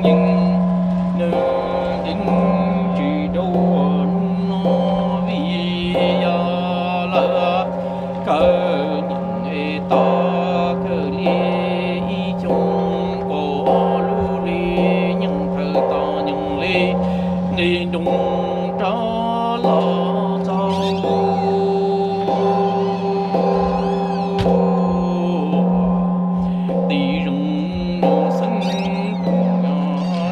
yeej nws nkees tsis rau hnub no vim yog lawv kawg nyeem es tau kawg li ib xyoos kaum lub hli nyeem thaum tau nyeem li nqe nroo rov los txog tus tim zoo nws xeeb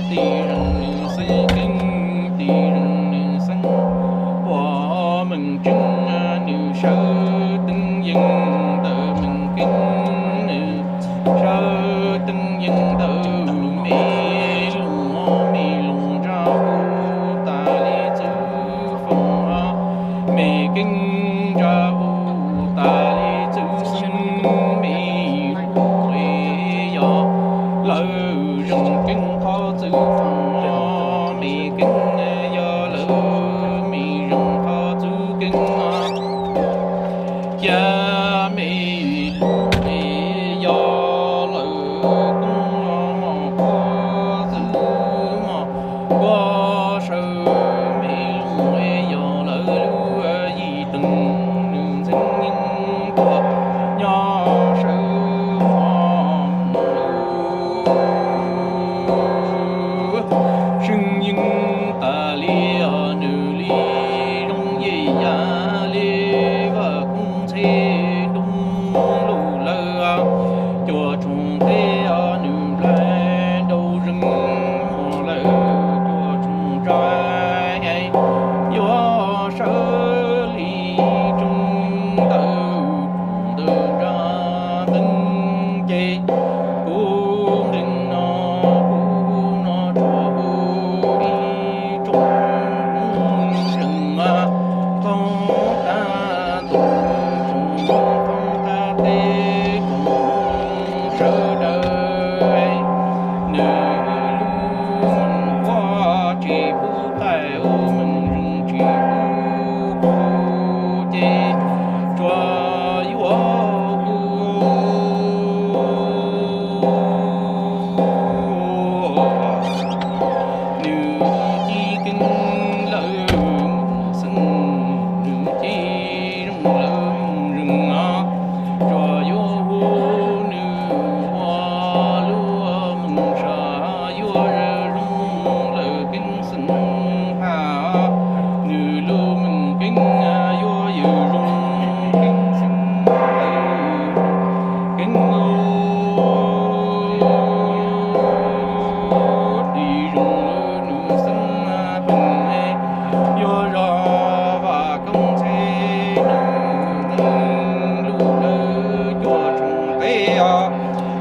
tim zoo nws xeeb keeb tim zoo nws xeeb ua meej tseeb nws sawv teeb yeej ntawm meej keeb nws sawv teeb yeej ntawm me loos me loos ntsaj hu tas li txwv foom me keeb ntsaj hu tas li txwv xeeb me loos yog lawv zoo keeb qhov txwv foom me keeb yog lawv me zoo qhov txwv keeb cia me loos yog lawv koob los mos qhov txwv mos kua sawv me loos yog lawv lub yim teev nws ntxeev yeej tuaj nyob sawv mos lub seeb yeej tas li nws li zoo yim yam li vaj koob ntxhe nroo lug lawm cuaj tshooj teb nws nplaig nrau zeeg lawm cuaj tshooj tsaib yuav sawv li tsooj ntawm ntawm nra nteeb ces kuv nqe no kuv no tsuas hu ib tsooj zeeg mas thoob qab ntuj tsooj thoob qab teb tsooj sawv daws nws lub meej quab tsis pub qaij ua meej zeeg tsis pub qhov ces tsuas yuav hu nws ci keeb lawm xeeb nws ci zoo lawm meej zeeg no tsuas yuav hu nws ua lub meej sab yuav zoo lawm keeb xeeb hab nws lub meej keeb yuav yws zoo keeb xeeb lawm keeb tis zoo nws xeeb peem yuav zog vam koob ntxhe nws nteeg lug lawm cuaj tshooj teb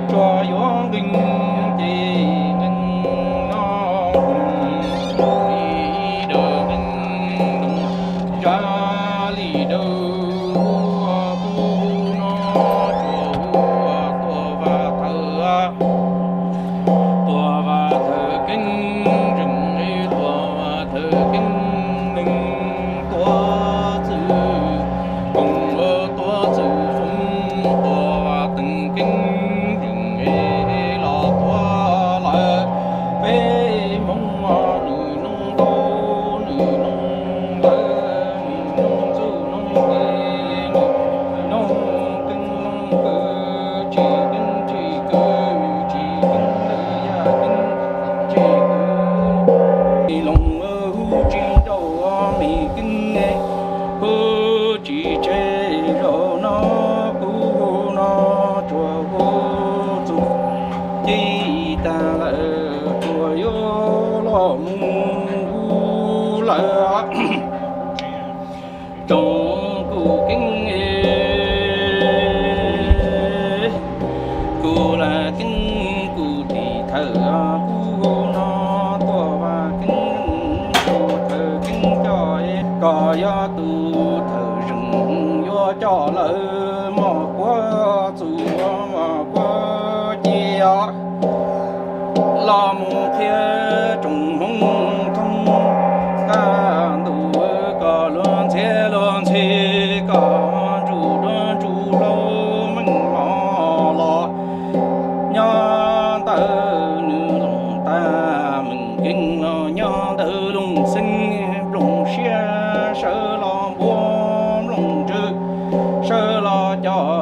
tsuas yuav nqee ces nqee no li dawm nqee nroo tsa li dawm hu ua kuv no tsuas hu ua tuaj vaj thawj tuaj vaj thawj keeb zeem li tuaj vaj thawj keeb neeg tuaj txwv koom tuaj txwv foom tuaj vaj thawj keeb zeem los tuaj lawm peb hmoob nws noo ntau nws noo ntawd nws noo txuj noo nqe nws noo keeb noo kawg tsis keeb tsis kawg tsis keeb lawm yaj keeb tsis kawg loos hu tsis rau me keeb hu tsis tseg zaum no kuv no tsuas hu txuj ci tag lawm tsuas yuav los mus hu lawm tsoom kuv keeb kuv lam keeb kuv tis thawm kuv hu no tuaj vaj keeb kuv thawm keeb coj kom yog tus thawm zeem yuav coj lawm mos kuav txuj mos kuav cia los mus qhia tsoom hmoob thoob qab ntuj kom luag ntxhiab luag ntxhi kom ntsuj duab ntsuj hlauv meej mom los nyob ntawm nws loos tag Los nyob ntawd looj xeeb nplooj siab sawv los npua nplooj ntsws sawv los coj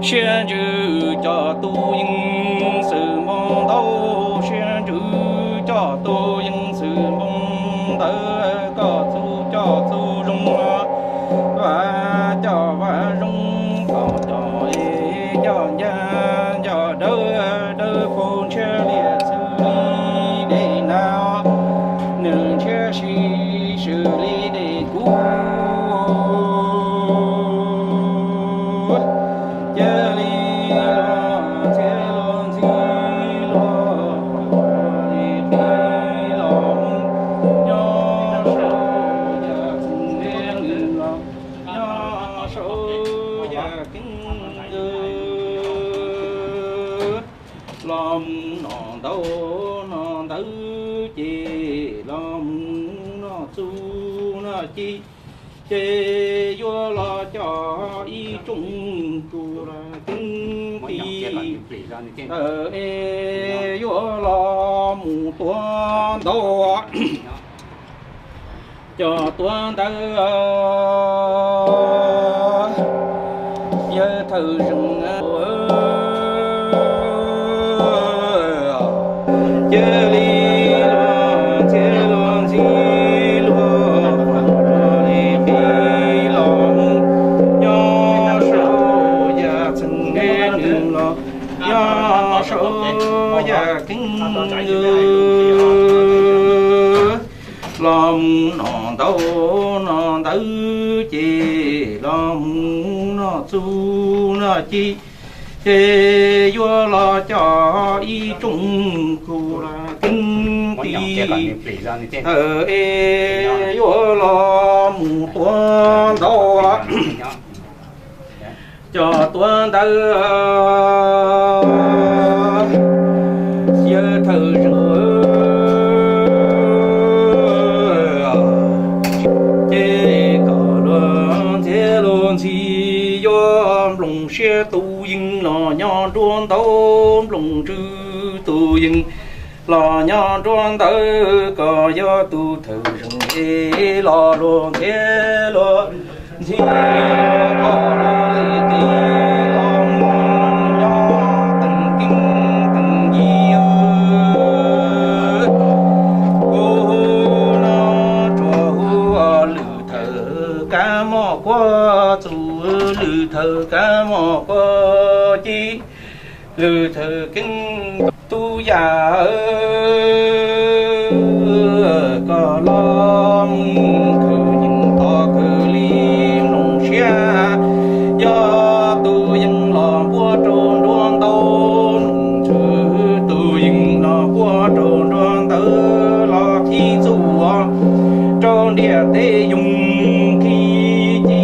siab ntsws coj tus yeej xwm npoo ntau, siab ntsws coj tus yeej xwm npoo ntawd, koj txuj coj txuj zoo, vaj coj vaj zoo, koj coj es coj ncaj, coj dawb dawb paug ntshiab liaj xws li dej nag, nws ntshiab si swm li dej kub. Cia li los ntxhiab los ntxhi los li qhib los mus, nyob saum yaj txwv nqe nws los, nyob saum yaj keeb los mus noj ntau noj ntawd ces los mus noj txuj noj ci, ces yuav los coj ib rooj tus los keeb ti ntawd es yuav los mus tua ntau. Cov tuav ntawd yawg thawj zeeg cia li los ntxhiab los ntxhi los li qhib los mus, nyob saum yaj txwv nqe nws los, nyob saum yaj keeb los mus noj ntau noj ntawd ces los mus noj txuj noj ci, ces yuav los coj ib rooj tus los keeb ti ntawd es yuav los mus tua ntau. Cov tuav ntawd yawg thawj zeeg ces kom luag ntxhiab luag ntxhi yuav nplooj siab tus yeej los nyob nruab ntau, nplooj ntsws tus yeej los nyob nruab ntawd, kom yog tus thawj zeeg es los luag ntxhiab luag ntxhi kom luag li qhib los mus nyob teem keeb teem yi. Kuv no tsuas hu lwm thawj kab mom kuab txuj, lwm thawj kab mom kuab ci, lwm thawj keeb tub yam kom los mus khwv yeej tos khwv li nplooj siab. Yog tus yeej los npuab rau nruab ntau, ntsws tus yeej los npuab rau nruab ntawd los khib txuj rau ntiaj teb yoog, khib ci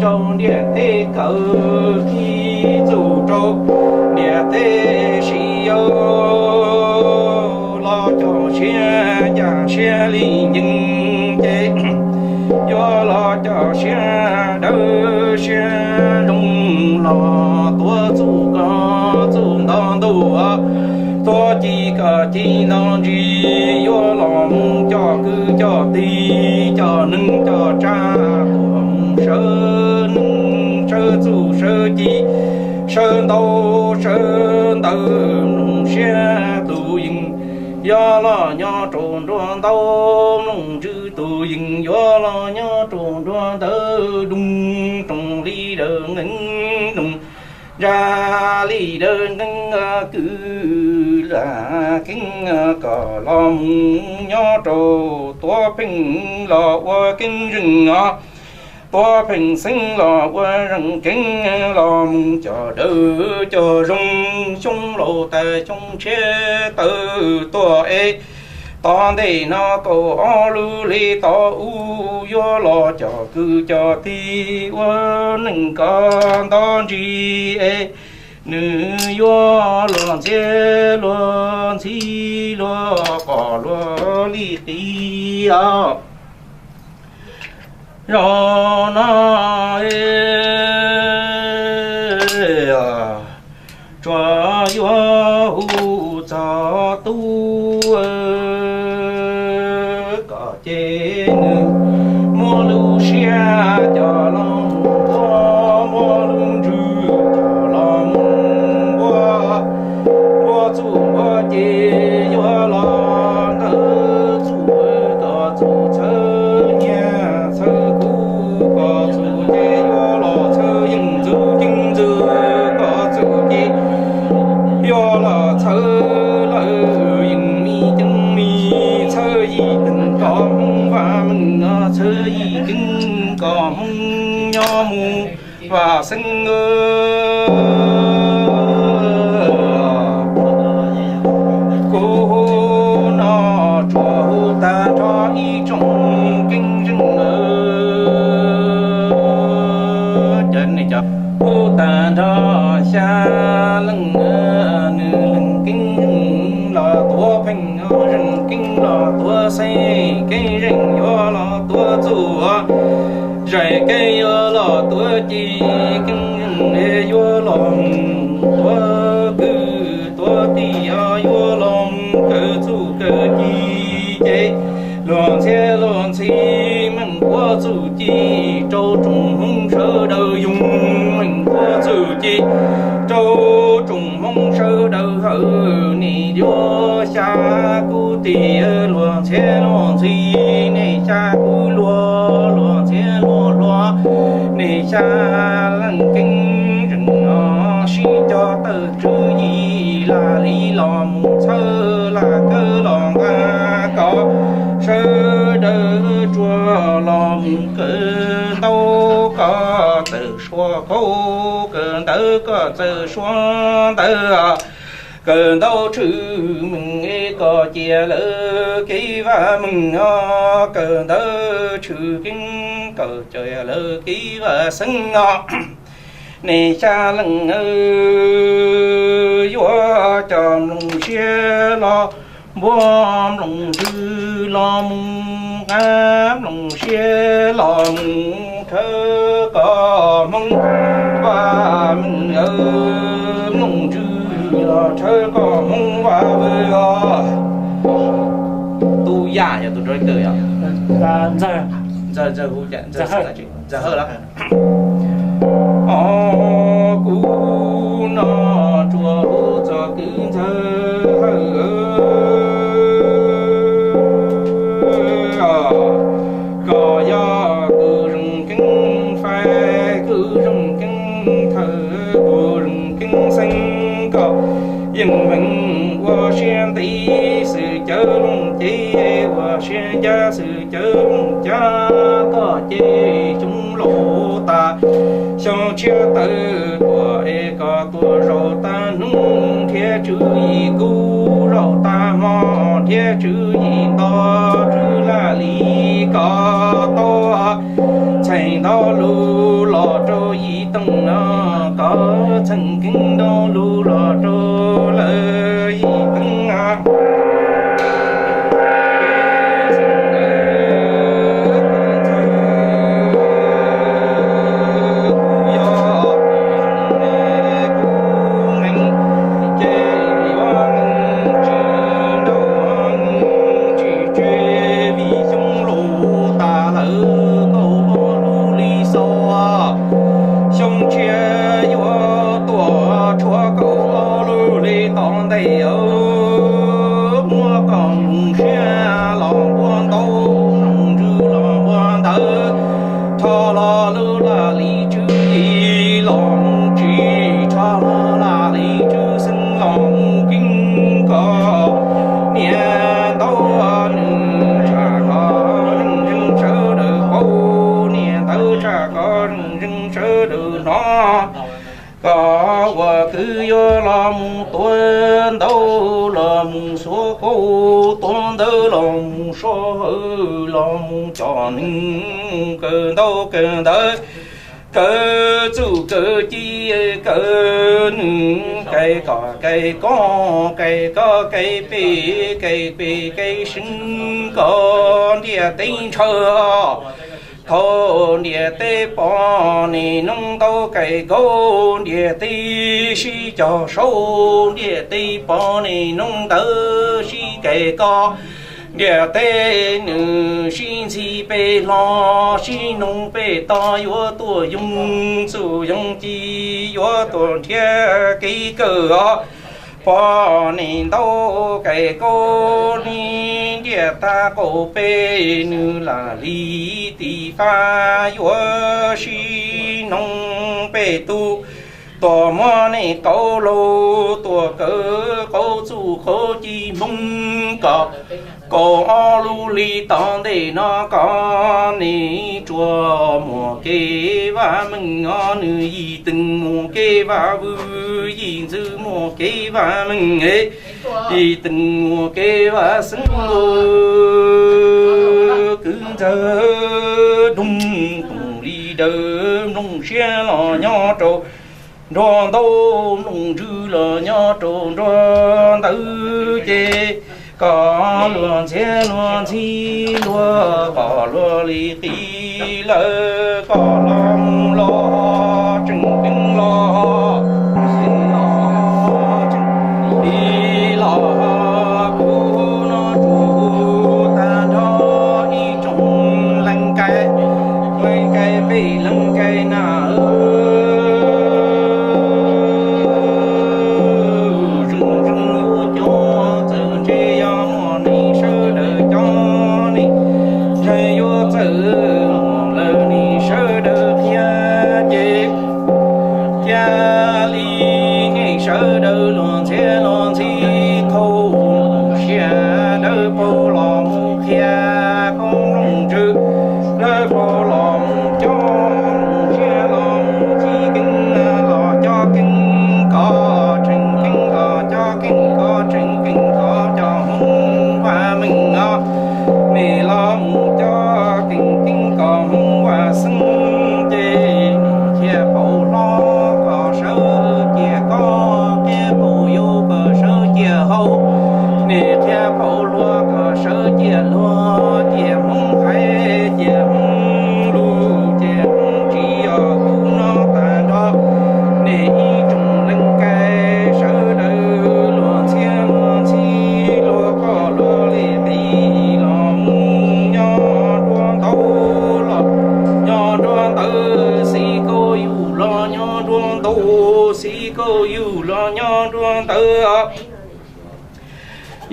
rau ntiaj teb kawg, khib txuj rau ntiaj teb siv. Yog los coj siab ncaj siab li ncees ces yuav los coj siab dawb siab zoo los tuav txuj koj txuj nto ntuj, tuav ci koj ci nto ntsis, yuav los mus coj kwv coj tij coj neej coj tsav tuaj mus sawv neej sawv txuj sawv ci, sawv ntau sawv ntawv nplooj siab tus yeej yuav los nyob rau nruab ntau, nplooj ntsws tus yeej yuav los nyob rau nruab ntawd, doo roog li dawm nqeeb, doo ntsa li dawm nqeeb, kwv lam keeb kom los mus nyob rau tuav pheej los ua keeb zeej os. Tuav pheej xeeb los ua zeej keeb los mus coj dawb coj zoo, xyoo laus tas xyoo tshiab tawm tuaj es tom ntej no kaum ob lub hli tom ub yuav los coj kwv coj tij ua neej kom nto ntsis es nws yuav luag ntxhiab luag ntxhi luag qos luag li qis os. Zaum no tsuas Vaj Xeeb, kuv no tsuas hu tag nrho ib tsoom keeb zeej, cov hu tag nrho xya leej, nws leej keeb zeej los tuav pheej, zeej keeb los tuav xeeb, keeb zeej yuav los tuav txuj, zais keeb yuav los tuav ci, keeb zeej yuav los tuav kwv tuav tij, yuav los kaw txuj kaw ci ces luag ntxhiab luag ntxhi meem tuav txuj ci rau tsoom Hmoob sawv daws, yug meem tuav txuj ci rau tsoom Hmoob sawv daws hawm. Nej yuav xya kuv tij luag ntxhiab luag ntxhi, nej xya kuv hluas luag ntxhiab luag hluas, nej xya leej keeb zeej sib cog tawm tswv yim, lam li los mus txhawb lam kawg los nqa kom sawv daws tsuag los mus kawm ntaub koj txawm suab kaub, kawm ntawv koj txawm suab ntawv, kawm ntaub tshwm meej es koj cia lawv kev vaj meej os, kawm ntawv tshwm keeb koj cia lawv kev vaj xeeb os. Nej xya leej yuav coj nplooj siab los npuab, nplooj ntws los mus nqa, nplooj siab los mus tshawb koj Hmoob vaj meej, nplooj ntws los tshawb koj Hmoob vaj vwm os. Tub Yaj yog tus rau kawg yog Ntxawg, Ntxawg Hawj los. Os, kuv no tsuas hu txog kwv Ntxawg Hawj, koj yog kuv zoo keeb fais, kuv zoo keeb thawj, kuv zoo keeb xeeb, koj yeej meem ua siab ntev xwm cawv looj cev, ua siab ncaj xwm cawv looj cab, koj ces xyoo laus tas xyoo tshiab tawm tuaj es koj tuaj zaum tag hnub, nrhiav tswv yim kub zaum tag hmo, nrhiav tswv yim nto tswv laj li koj tau txheem ntau lug los rau yim tooj no, koj txheem keeb ntau lug los rau lawv yim tooj no. Ces yuav tsis nrauj tsis tseg vim xyoo laus tas lawm kaum ob lub li xaus. Xyoo tshiab yuav tuaj tshuav kaum ob lub li tom ntej, muab koj nplooj siab los npuab ntaub, nplooj ntsws los npuab ntawv, rho los lug laj li tswv yim los mus tsim, rho los laj li tswv xeeb los mus keeb, koj niam ntaub nws tshaj koj zeej zeej sawv daws paub, niam ntawv tshaj koj zeej zeej sawv daws hnov. Koj ua kwv yuav los mus tuav ntaub, los mus xuav kaub, tuav ntawv los mus so hawm, los mus coj neeg, kawm ntaub kawm ntawv, kawm txuj kawm ci, kawm nws, kais koj kais koj, kais koj kais peb, kais peb kais seeb, koj ntiaj teb ntshaw. Thaum ntiaj teb pom nej noob ntaub kais nkaus, ntiaj teb sib cog saud, ntiaj teb pom nej noob ntawv sib kais koj, ntiaj teb nws sib ntxhi peb hlo, sib noog peb tog, yuav tuaj yoog txuj yoog ci, yuav tuaj nrhiav kev kawm os. Pom nej ntaub kais nkaus, nej ntiaj teb qaum peb, nws lam li ti fab, yuav sib noog peb tug, tuaj muab nej qaub laug, tuaj kawm qaub txuj qaub ci Hmoob kom Kaum ob lub hli tom ntej no koj nim tsuas muaj kev vam meej os, nws yim teev muaj kev vam vwm, yim ntxwv muaj kev vam meej, yim teev muaj kev vam xeeb. Kwv ntxawg Doog Toom li dawb, nplooj siab los nyob rau nruab ntau, nplooj ntswg los nyob rau nruab ntawd ces koj luag ntxhiab luag ntxhi luag qos luag li qis lawm, koj los mus los tseem ceeb los tseem li los kuv no tsuas tag nrho ib tsoom leej kais, leej kais peb leej kais na. Zeej zeej yuav cov txawm ntse yog muaj nej sawv daws cov, nej ntse yuav txawm muaj lawm nej sawv daws thiab ces cia li nej sawv daws luag ntxhiab luag ntxhi thaum siab dawb paug los mus qhia koob nplooj ntswg, dawb paug los mus coj siab los mus tsis keeb los coj keeb koj tseem keeb los coj keeb koj tseem keeb koj coj Hmoob vam meej os. Nej los mus coj keeb keeb koj Hmoob vam xeeb ces thiaj paub hlob koj sawv cia koj, thiaj paub yau koj sawv cia hau, nej thiaj paub hluas koj sawv cia hluas, cia Hmoob hais cia Hmoob lus, cia Hmoob tsis yog kuv no tag nrho. Nej ib tsoom leej kais sawv daws luag ntxhiab luag ntxhi luag koj luag li qis los mus nyob nruab ntau los nyob nruab ntawd, xib kauj yug los nyob nruab ntau, xib kauj yug los nyob nruab ntawd.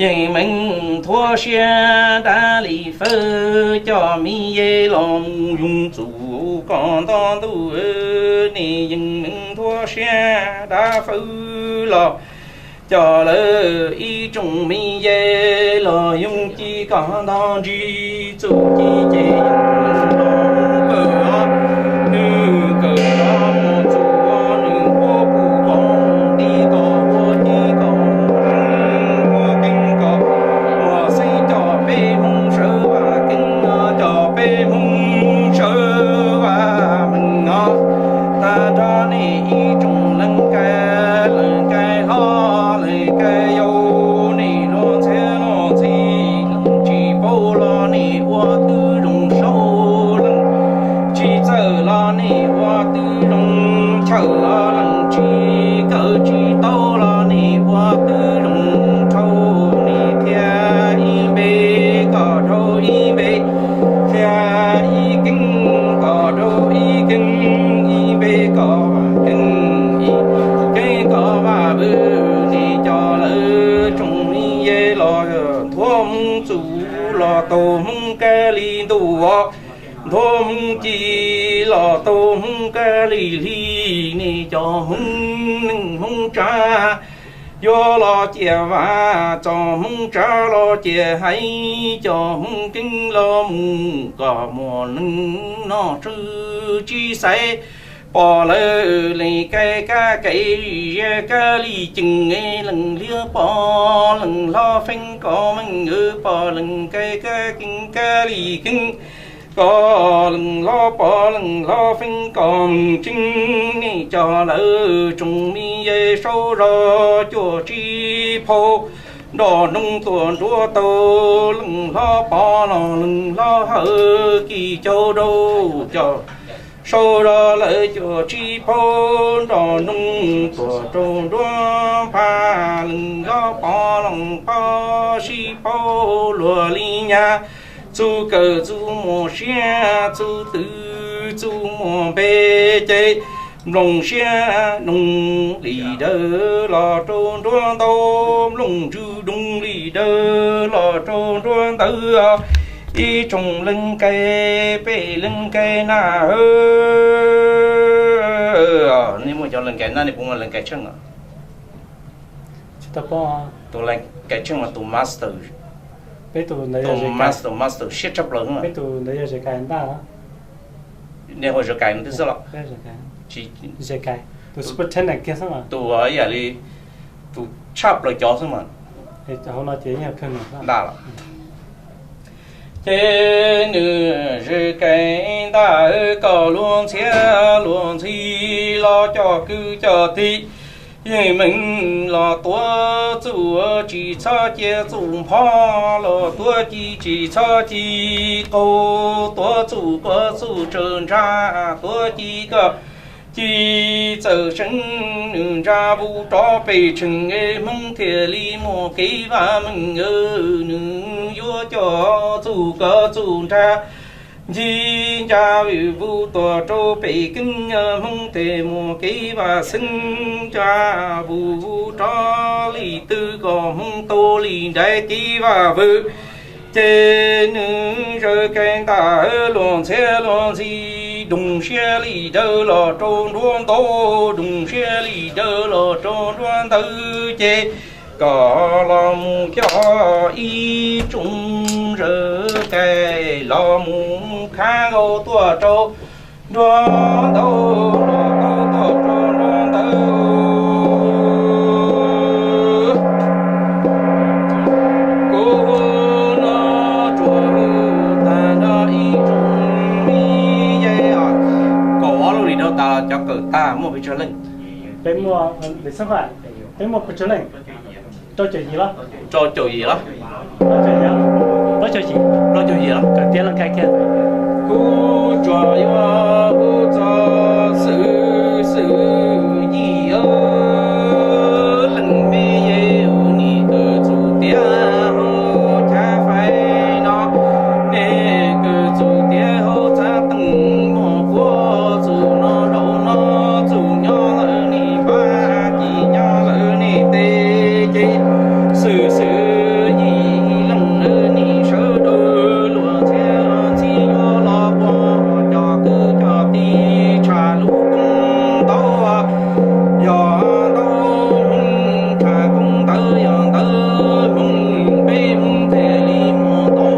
Yeej meej thuab siab dab li fawb, coj mi ye los mus yoog txuj koj nto ntuj, nej yeej meej thuab siab dab fawb los coj lawv ib tsoom mi ye los yoog ci koj nto ntsis txuj ci ces yeej los kawm os, nws kawm los mus txuj nws huab pum koom ti koj huab ci koj huab keeb koj huab xeeb coj peb Hmoob sawv vam keeb, coj peb Hmoob sawv vam meej os. Tag nrho nej ib tsoom leej kais, leej kais hlob leej kais yau, nej luag ntxhiab luag ntxhi leej tsis paub los nej ua tib zoo saud, leej tsis txawj los nej ua tib zoo chawj los leej tsis kawm tsis tau los nej ua tib zoo dhau, nej thiaj ib npe koj dhau ib npe, thiaj ib keeb koj dhau ib keeb, ib npe koj keeb ib keeb koj vam vwm, nej coj lawv tsoom mi ye los nthuav Hmoob txuj los tau Hmoob kab li ntuj, nthuav Hmoob ci los tau Hmoob kab li hli, nej cov Hmoob neej Hmoob tsav yuav los cia vam, cov Hmoob tsav los cia hais, cov Hmoob keeb los mus kom muaj neeg noj tswv tsis xaiv. Pom lawv leej kais kab kev ziab kab li ceev, leej hliab pom leej hlob feeb kom meej, pom leej kais kab keeb kab li keeb, kom leej hlob pom leej hlob feeb kom meej tseeb. Nej coj lawv tsoom mi ye saub zog cuaj tsib phau, nroj nroog tuaj nruab tau, leej hlob pom los leej hlob hawv kis cau rau coj saub zog lawv cuaj tsib phau, nroj nroog tuaj rau nruab npab, leej hlob pom leej hlob sib phau luag li nyab, txuj kawm txuj muaj siab, txuj twv txuj muaj npe, ces nplooj siab nroog li dawb los rau nruab ntau, nplooj ntswg doog li dawb los rau nruab ntawd. Ib tsoom leej kais peb leej kais na, nej muaj cov leej kais na, nej puas muaj leej kais tsheej? Tus leej kais tsheej mas tus master. Peb tus ntawd yog master, master siab tshaj plaws xwb. Peb tus ntawd yog Zes Kais Ntaj. Nej hu Zes Kais no twb xwb los? Zes Kais, tus superintendent kiag xwb mas. Tus ib yam li tus tshaj plaws cov xwb mas. Hauv no ces yeej yog kawg nws Ntaj los. Ces nws Zes Kais Ntaj kom luag ntxhiab luag ntxhi los coj kwv coj tij, yeej meej los tuav txuj tsis txhob cia txuj npho, los tuav ci tsis txhob ci qaug, tuav txuj koj txuj tsaws ntsha, tuav ci koj ci txawj seev, nws ntsa vus rov pem tsheej es Hmoob thiaj li muaj kev vam meej, nws yuav coj txuj koj txuj ntsha ncig ntsa vwm vus tuaj rau pem keeb, Hmoob thiaj muaj kev vam xeeb, ntsa vus vus rov li twg kom Hmoob tau li nraim kev vam vwm. Ces nws Zes Kais Ntaj luag ntxhiab luag ntxhi, doog siab li dawb los rau nruab ntau, doog siab li dawb los rau nruab ntawd ces kom los mus coj ib tsoom Zes Kais los mus khav nkaus tuaj rau nruab ntau, los tau tuaj rau nruab ntawd. Kuv no tsuas tag nrho ib tsoom mi ye. Kaum ob lub hlis dhau tas los cov kawm tag muaj pes tsawg leej? Peb muaj, peb muaj pes tsawg leej? Rau caum yim los? Rau caum yim los? Plaub caug yim, plaub caug yim los? Kawm tiav leej kais kiag. Kuv tsuas yuav hu txog xwm xwm yim leej me ye, nim kawm txuj tiav hauv chav fais no, nej kawm txuj tiav hauv txav teej muaj quav txuj no rau no, txuj nyob lawm nim pab ci nyob lawm nim teb ces xwm xwm yim leej nim sawv daws luag ntxhiab luag ntxhi yuav los pom cov kwv cov tij tshaj lub koob ntawd. Yog ntawd Hmoob tshaj koob ntawd, yog ntawd Hmoob peb Hmoob thiaj li muaj ntau,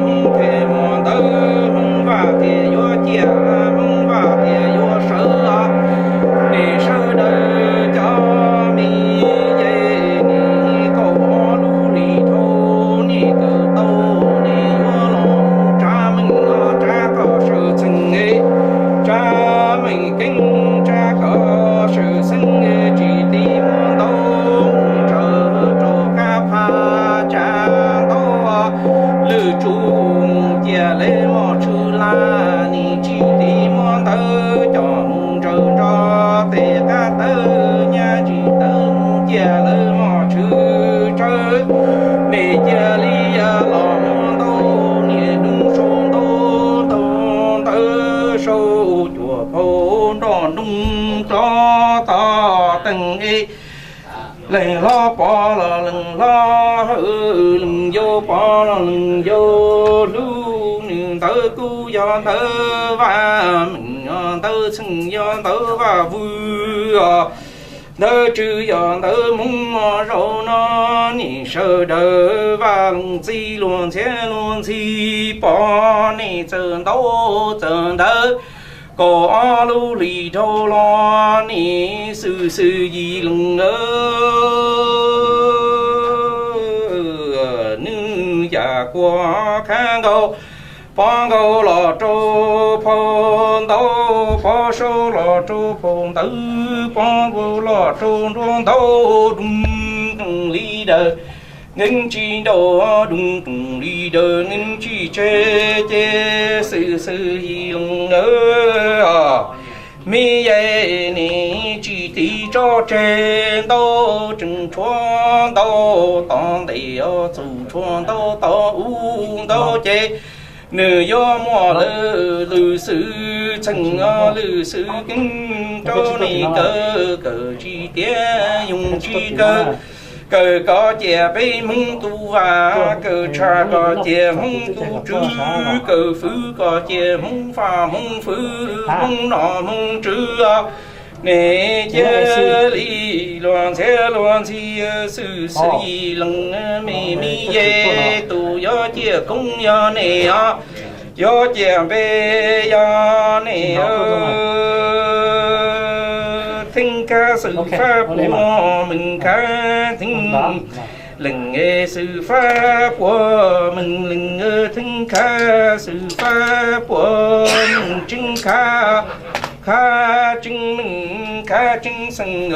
Hmoob thiaj muaj ntawd, Hmoob Vaj thiaj yuav ciaj, Hmoob Vaj thiaj yuav sawv. Nej sawv daws cov me ye, nim kaum ob lub hlis dhau nej kawm tau, nej yuav los mus tsav meej los tsav koj sawv txheej, tsav meej keeb tsav koj sawv txheej, tsis tiv muab ntau mus tsaws rau kab phab tsav ntau. Lwm tsum mus ciaj lawv mos tshwj laj, nim tsis tiv muab ntawd coj mus ntsaws nrog tej qab tawb nyab tsis tawb mus ciaj lawv mos tshwj tsawb. Nej cia li los muab ntau niam dub sau ntau, ntau ntawd sau cuam phau nroj nroog rov tog teeg es. Leej hlob pom los leej hlob hawj, leej yau pom los leej yau hlub, nws ntawd kuj yog ntawd vaj meej, yog ntawd txheej, yog ntawd vaj vwm os. Ntawd tswv yog ntawd Hmoob mos zaum no, nej sawv daws vaj leej txiv luag ntxhiab luag ntxhi pom nej txawm ntau txawm ntawd. Kaum ob lub hlis dhau los nej xwm xwm yim leej, nws yam kuas khav nkaus, pov nkaus los rau phau ntau, pov sau los rau phau ntawv, pov nkaus los rau nruab ntau, dub li daws nkeeb tsis nraus, dub li daws nkeeb tsis tseg, ces xwm xwm yim leej os. Me ye, nej tsis tiv tso tseg ntau, tseem tshuav ntau tom ntej os, txuj tshuav ntau tom ub ntau ces nws yuav muaj lawm lwm xwm txheej, lwm xwm keeb rau nej kawm, kawm tsis tiav yoog tsis kawm. Kawm kom ciaj peb Hmoob tus vaj, kawm tshaj kom ciaj Hmoob tus tswv, kawm fwv kom ciaj Hmoob vaj Hmoob fwv, Hmoob nom Hmoob tswv. Nej cia li luag ntxhiab luag ntxhi xwm xwm yim leej, me me ye, tus Yog ciaj koob yog nej os, yog ciaj npe yog nej os. Theej khab xwm fab puas meej khab theej leej, xwm fab puas meej leej, theej khab xwm fab puas meej tseeb khab, khab tseeb meej khab tseeb xeem.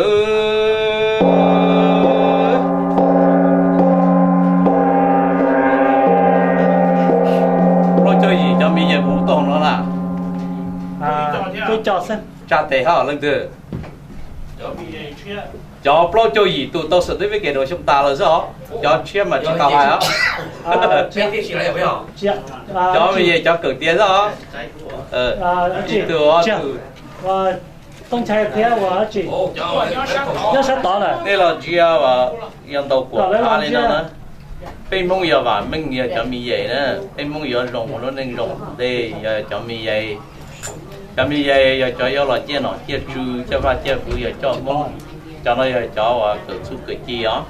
Plaub caug yim cov me yawg mus tau no na. Tsa tes hab leej twg? Cov plaub caug yim tus tau xwm teb peb kev rau xyoo tas lawm xwb os. Cov tshiab mas tsis tau hais os. Cov me yawg cov kawm tiav xwb os. Ib tug ob tug. Nyob sab tod lawm. Nej los ntsia yog ntau kuam qab li no na. Peb Hmoob yog vam meej yog cov me yawg na. Peb Hmoob yuav zoo ua lub neej zoo ntej yog cov me yawg. Cov me yawg yog cov yuav los ciaj nom ciaj tswv, ciaj vaj ciaj huv, yog coj Hmoob. Cov no yog cov uas kawm txuj kawm ci os.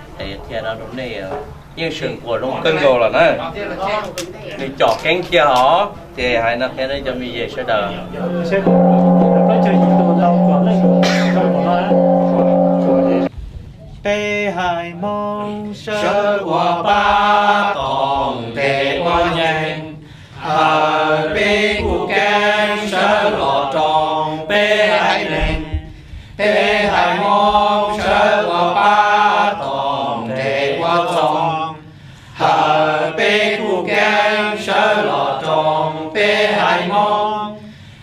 Thiaj no rau nej yeej seem quas zoo kawg nkaus lawm na. Nws com keeb kiag os. Ces hais no qhia nej cov me yawg sawv daws. Peb haiv Hmoob sawv ua pab toom tes ua nyeeg, hawm peb kuj keeb sawv los roos peb haiv neeg. Peb haiv Hmoob sawv ua pab toom tes ua txoos, hawm peb kuj keeb sawv los roos peb haiv Hmoob.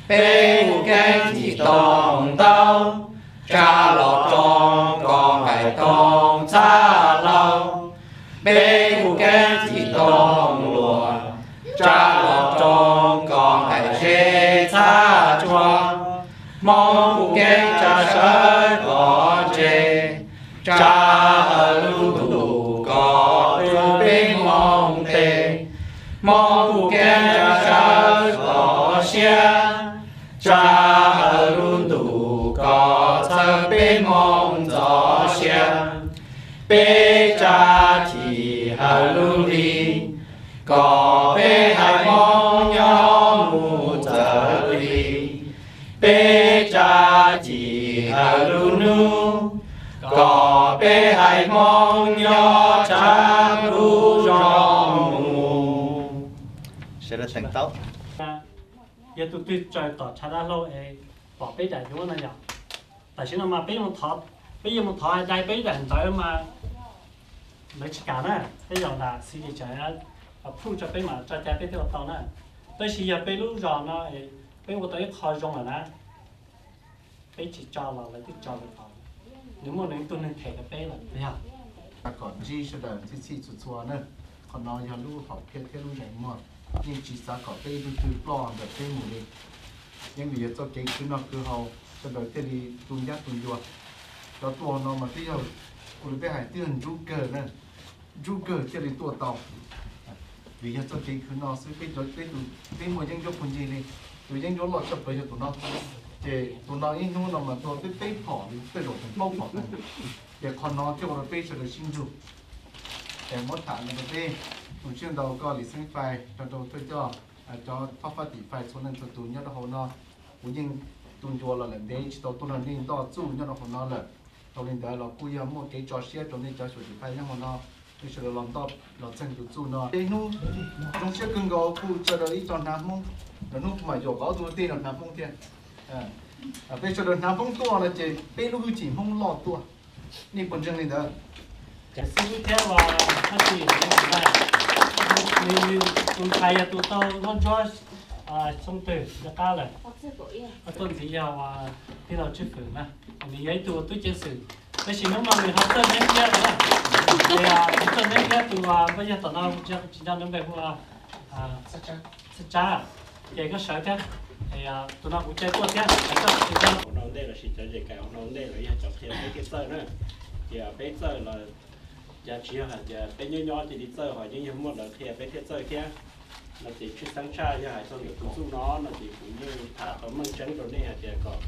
Peb kuj keeb cim toom ntaub, tsa los roos kom nqaim toom txhab hlau. Peb kuj keeb cim toom luam, tsa los roos kom nqaim ze txhab tsua. Hmoob kuj keeb tsa sawv kom ntse, tsa hawm lub ntuj kom rau peb Hmoob tes. Hmoob kuj keeb tsa sawv kom siab, tsa hawm lub ntuj kom txhawb peb Hmoob ntxhov siab. Peb tsa cim hawm lub hli, kom peb haiv Hmoob nyob mus txawv hli. Peb tsa cim hawm lub hnub, kom peb haiv Hmoob nyob tshav lub zos mus. Sawv daws teem tau. Yog tus twg tsaws tom tshav dab laug es pom peb daim duab no yog, tam sim no mas peb, peb yuav mus thov hais dai peb daim ntawv mas lawv tsis kam na. Peb yog lam xi li tsav phuj tso peb mas tso cai peb thiaj ua tau na. Tab sis yog peb lub zos no peb ua tau ib qho zoo lawm na, peb tsis tso los lawv twb tso lawv tau. Nws muaj nws ib tug neeg them rau peb lawm yog. Kom ntsib sawv daws txhij txhij txhua txhua na. Qhov no yog lub hom phiaj thiab lub ntsej muag, yeej tsis xav kom peb ib tug twg ploj ntawm peb mus li. Yeej vim yog txoj kev khwv noj khwv haus sawv daws thiaj li tu ncab tu ncua. Cov tuaj no mas twb yog, ua li peb hais twb yog ntsub kawg na, ntsub kawg thiaj li tuaj tau. Vim yog txoj kev khwv no xwb peb cov, peb tus, peb muaj yeeb ncuab puag ncig li. Tus yeeb ncuab loj tshaj plaws yog tus no. Ces tus no ib hnub no mas tua peb peb phom li, tej zaum tseem plaub phom. Ces qhov no thiaj ua rau peb sawv daws sib ntsug. Es muab tham no rau peb, ua tsaug ntau koj Lis Xeeb Fais, rau rau thawj coj, cov thoj fab tim fais txhua leej txhua tus nyob rau hauv no. Kuv yeej tu ncua los lawm ntev tsis tau tuaj nrog nej ntoj txuj nyob rau hauv no lawm. Tau li ntawd los kuj yog muaj kev tso siab rau nej cov xyuam tim fais nyob hauv no, nej sawv daws los ntoj los txeeg tus txuj no. Tej hnub zoo siab kawg nkaus kuj sawv daws ib co hnav Hmoob, lwm hnub kuv mam yuam kom ob tug tej no hnav Hmoob thiab. Peb sawv daws hnav Hmoob tuaj no ces peb lub hwj chim Hmoob loj tuaj. Nej puas ntseeg li ntawd? Xib Hwb thiab Hmoob Tsis, nws tus ntxhais yog tus tau noj ntsuab xyoo twg rov qab lawm, tuaj ntxiv yog tij laug Tswj Fwm na, nws yog ib tug tub ceev xwm, tab sis hnub no nws ho txawj neb thiab na. Nws txawj neb thiab tus uas yog tom no tsis nco nws npe hu Txhaj Tsab, ces koj sawv thiab, tus no kuv caw tuaj thiab. Hauv no ntej lossis cov zes kais hauv no ntej los yog cov qhia peb thiaj txawj na. Ces peb txawj los cas tsis yog hais tias peb nyob nyob cia li txawj, ho yeej yog muaj lawv qhia peb thiaj txawj thiab. No ces tshwj xeeb tshaj yog hais txog ntawm tus txuj no no ces kuv yeej tham tau meej tseeb rau nej hais tias kom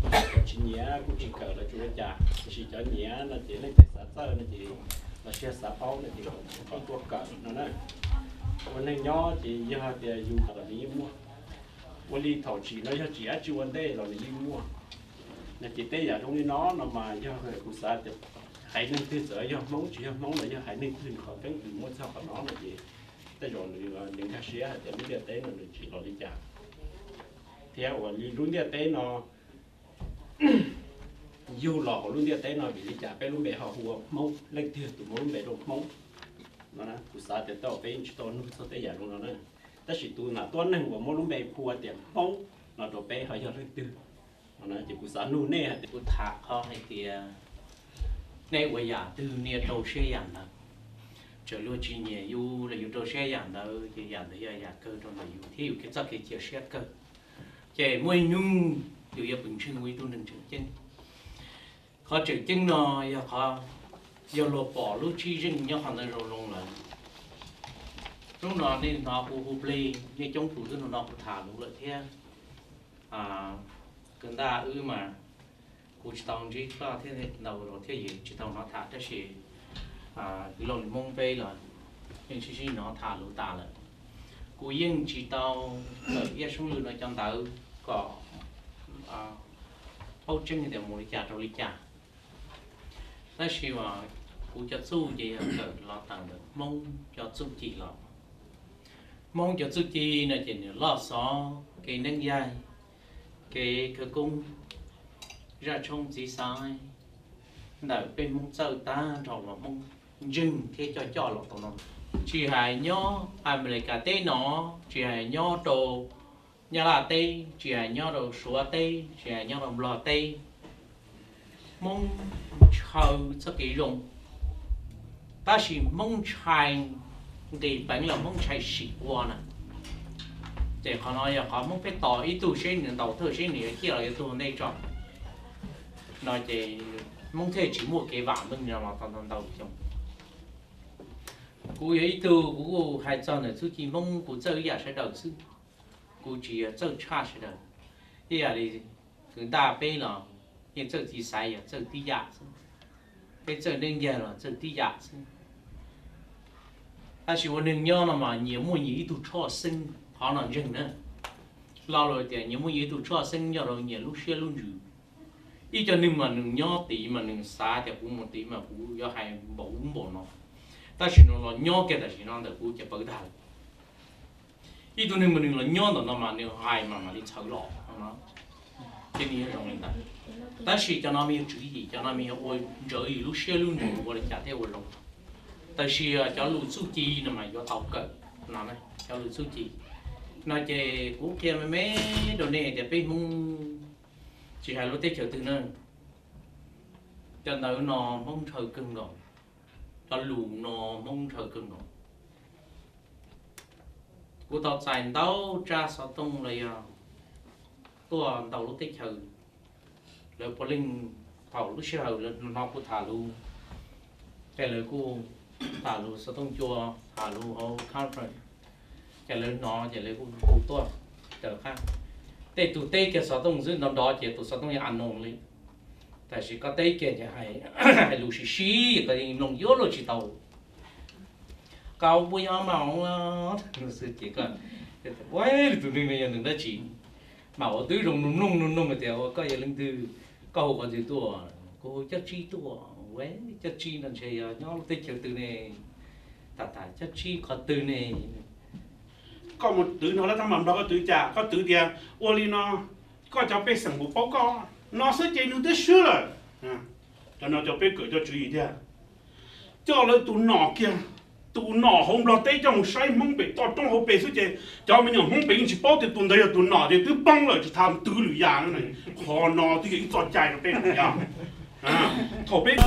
cov tsis nyiam kuj tsis kawm los tsis ua cas, tiam sis cov nyiam no ces leej twg xav txawj no ces los sis xav paub no ces kom tuaj kawm no na. Ua neeg nyob ces yog hais tias yus los nws yeej muaj, ua li thaum tsim no yog tsim dab tsi ua ntej los nws yeej muaj. No ces tej yam zoo li no no mas yog kuv xav tias haiv neeg twg txawm yog Hmoob tsis yog Hmoob los yog haiv neeg twg nws qhov keeb kwm muaj txog qhov no no ces tej zaum nws nkag siab hais tias lub ntiaj teb no nws tsim los li cas, thiab uas lub ntiaj teb no yug los hauv lub ntiaj teb no vim li cas peb lub npe ho hu ua Hmoob, leej twg tus muab lub npe rau Hmoob no. Kuv xav tias tej zaum peb yeej tsis tau nug txog tej yam zoo no na. Tab sis tus nam tuab neeg uas muab lub npe hu ua tias Hmoob no rau peb ho yog leej twg no ces kuv xav nug nej hais tias, kuv tham qhov hais tias nej ua yam twg nej rau siab yam ntawd. Txawm luag tsis nyiam yus los yus rau siab yam ntawd ces yam ntawd yog yam kawg rau ntawm yus thiab yus kev txoj kev cia siab kawg. Ces muaj ib hnub yus yuav pw ntswg ua ib tug neeg tseem ceeb. Qhov tseem ceeb no yog qhov yog luag pom lub txiaj zeej nyob qhov ntawd zoo zoo lawm. Hnub no nej hnov kuv hu plig, nej coob tus twb hnov kuv tham lus lawm thiab. Kwv ntaj wb mas kuv tsis tau ntsib koj thiab ntau los thiab yus tsis tau hnov tham tab sis kwv laus Hmoob peb los yeej sib sib hnov tham lus tas lawm. Kuv yeej tsis tau tawm Iab Soob Lwm no cov ntawv kom paub tseeb tias mus li cas rau li cas. Tab sis as kuv cov txuj ces yog tawm los tawm ntawm Hmoob cov txuj ci los. Hmoob cov txuj ci no ces nws loj xov kev neeb yaig, kev khawv koob, zaj tshoob txiv xaiv ntawm peb Hmoob txawj tag nrho uas Hmoob ntseeg thiab coj coj los tau no. Tsis hais nyob Amelikas teb no, tsis hais nyob rau Nyab Laj teb, tsis hais nyob rau Suav teb, tsis hais nyob rau Nplog teb, Hmoob ntshaw txoj kev zoo, tab sis Hmoob ntshai nqis peev los Hmoob ntshai sim ua na. Ces qhov no yog qhov Hmoob peb tos ib tug seb nws ntaus thawj seb nws yuav ciaj los yuav tuag ntej tso no ces Hmoob thiaj tsis muaj kev vam meej no los tau ntau xyoo. Kuv yog ib tug kuv kuj hais txog ntawm txuj ci Hmoob kuv txawj ib yam sawv daws xwb, kuv tsis yog txawj tshaj sawv daws. Ib yam li kwv ntaj peb los yeej txawj txiv xaiv yog txawj tib yam xwb, peb txawj neeb yaig los txawj tib yam xwb. Tab sis ua neeg nyob no mas nyias muaj nyias ib tug tshoj xeeb, qhov no ntseeg na. Lo lus tias nyias muaj nyias ib tug tshoj xeeb nyob rau nyias lub siab lub ntsws. Ib co neeg mas nws nyob tid mas nws xav tias kuv mus tid mas kuv yuav hais npaum ub npaum no, tab sis nws los nyob kiag tam sim no ntawm kuv ces pawv tag lawm. Ib tug neeg mas nws los nyob ntawm no mas nws hais mas mam li txhawv los no, ces nws yuav zoo li ntawd. Tab sis cov no mas yog tswv yim, cov no mas yog ua ntsawv yus lub siab lub ntsws ua li cas thiaj ua zoo. Tab sis cov lus txuj ci no mas yuav tau kawm no, cov lus txuj ci no ces kuv qhia me me rau nej tias peb Hmoob tsis hais lub teb chaws twg na, cov ntawv no Hmoob ntshaw kawg nkaus, cov lus no Hmoob ntshaw kawg nkaus. Kuv tau txais ntau tsab xov tooj los yog tuaj ntau lub teb chaws, lawv puav leej thaum lub sij hawm lawv hnov kuv tham lus, ces lawv kuj tham lus xov tooj cua, tham lus hauv conference, ces lawv hnov ces lawv kuj hu tuaj raws qab. Tej tus teb kiag xov tooj xwb nrov nrov ces tus xov tooj yog unknown li, tab sis koj teb kiag ces hais lus sib sib koj yeej mloog yuav luag tsis tau. Koj puas yog mas xwb ces koj ua tus neeg no yog nws dab tsi, mas ua twb zoo mloog mloog mloog tias ua koj yog leej twg, koj hu qhov twg tuaj, kuv hu Coj Tsib tuaj. Ua Coj Tsib no ntshe yog nyob lub teb chaws twg ne, tam tam Coj Tsib qhov twg ne. Koj mus twv no lawv tab mas nrog koj twv cas, koj twv tias ua li no, koj cov pej xeem puas paub koj no xwb ces nws twb swb lawm. Cov no cov peb kawm cov tswv yim tiag, coj lawv tus nom kiag, tus nom hauv Nplog teb coj mus saib Hmoob pem toj roob hauv pes xwb ces cov me nyuam Hmoob pem yeej tsis paub tias tus ntawd yog tus nom ces twb poob lawm tsis tas twv lwm yam no. Qhov no twb yog ib txoj cai rau peb yog thaum peb